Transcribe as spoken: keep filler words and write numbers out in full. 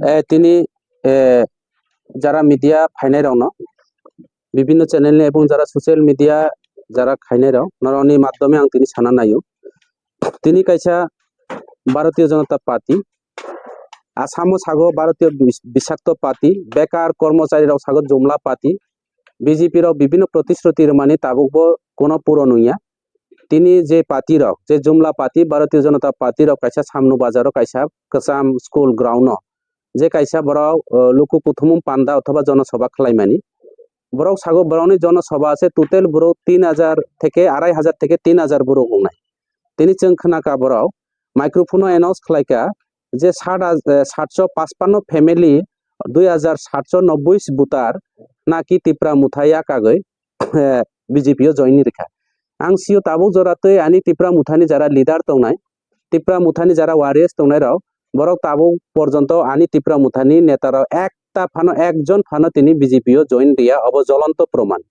Eh, tini, eh, jara media phainai rokno, bibhinno channel ni ebong jara social media jara khainai rok, norokni madhyome ang tini sana naio. Tini kaisa Bharatiya Janata Party, Asamo sago Bharatiya Bis-, Bisakto Party, bekar kormochari rok sago Jumla Party, B J P rok bibhinno protisruti rwmani tabukbo kono puron wngya. Tini je party rok, je Jumla Party, Bharatiya Janata Party rok kaisa Samnu Bazar o kaisa kwcham school ground o je kaisa borok, uh, luku kuthumung panda othoba jono sabha khlaimani. Borok sago borokni jono sabha se total borok tin hajar theke arai hajar theke tin hajar borok wngnai. Tini chwng khna ka borok microphone o announce khlai ka je sat haj-, eh, satso pachpanno family dui hajar satso nobboi voter naki Tipra Motha yakagwi, eh, B J P o join rikha. Ang sio tabuk jora twi ani Tipra Mothani jara leader tongnai, Tipra Mothani jara warriors tongnai rok, borok tabuk porjonto ani Tipra Mothani neta rok ekta phano, ekjon phano tini B J P o join riya, obo jolonto proman.